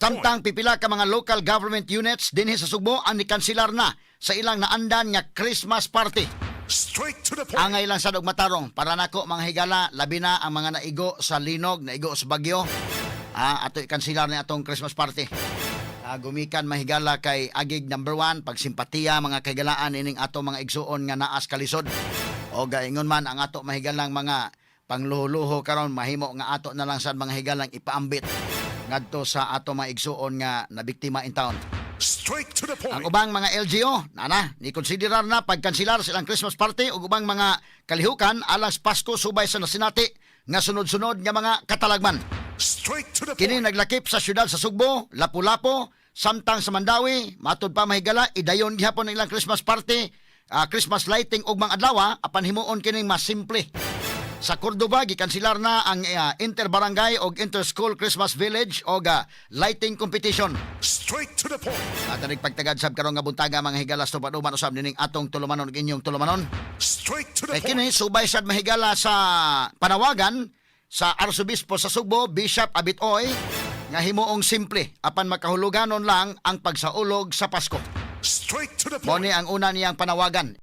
Samtang pipila ka mga local government units dinhi sa Sugbo ang nikanselar na sa ilang naandan nga Christmas party. Straight to the point. Angay lang sad og matarong para nako, mga higala, labi na ang mga naigo sa linog, naigo sa bagyo. Ato ikanselar ni atong Christmas party. Gumikan, mahigala, kay agig number one pagsimpatiya, mga kahigalaan, ining ato mga igsuon nga naas kalisod. O gaingon man ang ato mahigalang mga pangluho-luho karon, mahimo nga ato na lang sad, mga higalang, ipaambit ngadto sa ato mga igsuon nga nabiktima in town. Straight to the point. Ang ubang mga LGU, nana, ni konsiderar na pagkanselar silang Christmas party ug ubang mga kalihukan alang sa Pasko subay sa nasinati nga sunod-sunod nga mga katalagman. Straight to the Kini point. Naglakip sa syudad sa Sugbo, Lapu-Lapu, samtang sa Mandaue, matud pa, mahigala, idayon gihapon ang ilang Christmas party, Christmas lighting ug mga adlaw, apan himuon kining mas simple. Sa Cordova, gikanselar na ang interbarangay og inter-school Christmas village og lighting competition. Straight to the point. At pagtagad sab karon nga buntaga, mga higala, sa tupad usab nining atong tulumanon ug inyong tulumanon. Straight to the Kay kini point. Subay sad, mahigala, sa panawagan sa Arsobispo sa Sugbo, Bishop Abit Oy, nga himuong simple apan makahuluganon lang ang pagsaulog sa Pasko. Straight to the Mao point. Ni ang una niyang panawagan.